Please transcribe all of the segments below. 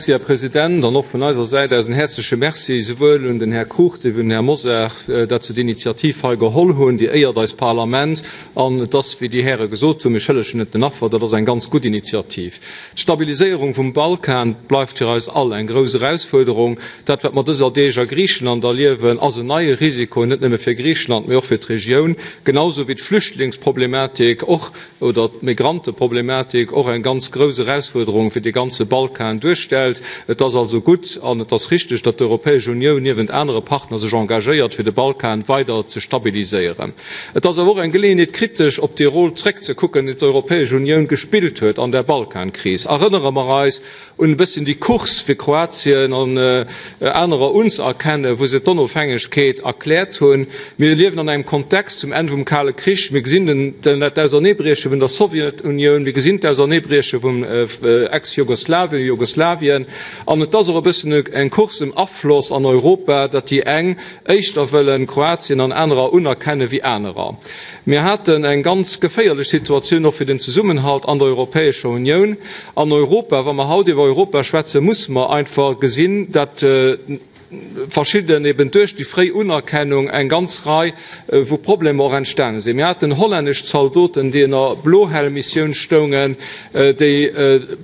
Merci, Här President, an och vun eiser Säit aus en häerzleche Merci souwuel un den Här Cruchten wéi un den Här Mosar, datt se d'Initiativ hei geholl hunn. Déi éiert eist Parlament an et ass, wéi déi Häre gesot hunn, mir schëllegen et den Affer, dat ass eng ganz gutt Initiativ. D'Stabiliséierung vum Balkan bleift fir eis all eng grouss Erausfuerderung. Dat, wat mer dëser Deeg a Griicheland erliewen, ass en neie Risiko, net nëmme fir Griicheland, mee och fir d'Regioun, genau sou wéi d'Flüchtlingsproblematik och oder d'Migranteproblematik och eng ganz grouss Erausfuerderung fir dee ganze Balkan duerstellt. Et ass also gutt an et ass richteg, datt d'Europäesch Unioun niewent anere Partner sech engagéiert, fir de Balkan weider ze stabiliséieren. Et ass awer och eng Geleeënheet, kritesch op dee Rôle zréckzekucken, deen d'Europäesch Unioun gespillt huet an der Balkankris. Erënnere mer eis un e bësschen déi Course fir Kroatien an anerer unzëerkennen, wou se d'Onofhängegkeet erkläert hunn. Mir liewen an engem Kontext zum Enn vum Kale Krich. Mir gesinn d'Auserneebrieche vun der Sowjetunioun, mir gesinn d'Auserneebrieche vum Ex-Jugoslawien, Jugoslawien. An et ass och e bëssen eng Course ëm Afloss an Europa, datt déi eng éischter wëllen Kroatien an anerer unerkenne wéi anerer. Mir haten eng ganz geféierlech Situatioun och fir den Zesummenhalt an der Europäescher Unioun. An Europa, wa mer haut iwwer Europa schwätzen, musse mer einfach gesinn, datt verschidden, eben duerch déi fréi Unerkennung, eng ganz Rei vu Problemer och entstane sinn. Mir haten hollännesch Zaldoten, déi ënner Blohelm-Missioun stoungen, déi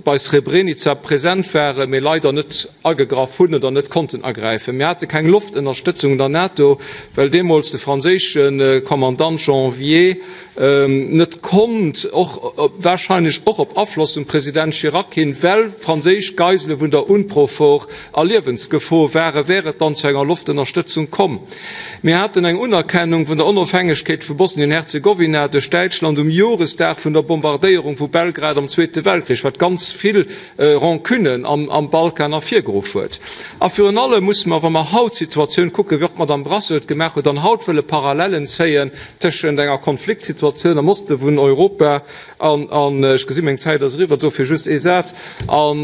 bei Srebrenica present waren, mee leider net agegraff hunn oder net konnten agräifen. Mir hate keng Loftënnerstëtzung der NATO, well deemools de franséische Kommandant Janvier net konnt, och wahrscheinlech och op Afloss vum President Chirac hin, well franséisch Geisele vun der Unprofor a Liewensgefor waren, wär et dann zu enger Loftënnerstëtzung komm. Mir haten eng Unerkennung vun der Onofhängegkeet vu Bosnien-Herzegowina duerch Däitschland um Joresdag vun der Bombardéierung vu Belgrad am Zweete Weltkrich, wat ganz vill Rancunen am Balkan ervirgeruff huet. A virun allem musse mer, wa mer haut d'Situatioun kucken, wéi och d'Madame Brasseur et gemaach huet, an haut wëlle Parallellen zéien tëschent enger Konfliktsituatioun am Oste vun Europa an, an ech gesinn, meng Zäit ass eriwwer, dofir just ee Saz, an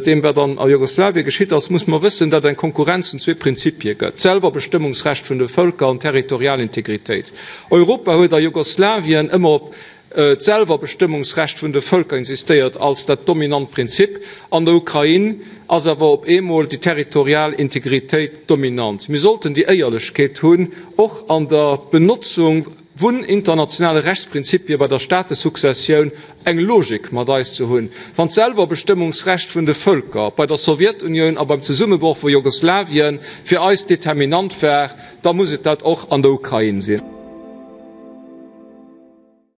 deem, wat an a Jugoslawien geschitt ass, musse mer wëssen, datt eng Konkurrenz vun zwee Prinzipie gëtt, d'Selwerbestëmmungsrecht vun de Vëlker an d'territorial Integritéit. Europa huet a Jugoslawien ëmmer op d'Selwerbestëmmungsrecht vun de Vëlker insistéiert als dat dominant Prinzip. An der Ukrain ass awer op eemol déi territorial Integritéit dominant. Mir sollten déi Éierlechkeet hunn, och an der Benotzung vun internationale Rechtsprinzipie bei der Staatesuccessioun eng Logik mat eis ze hunn. Wann d'Selwerbestëmmungsrecht vun de Vëlker bei der Sowjetunioun a beim Zesummebroch vu Jugoslawien fir eis determinant war, da muss et dat och an der Ukrain sinn.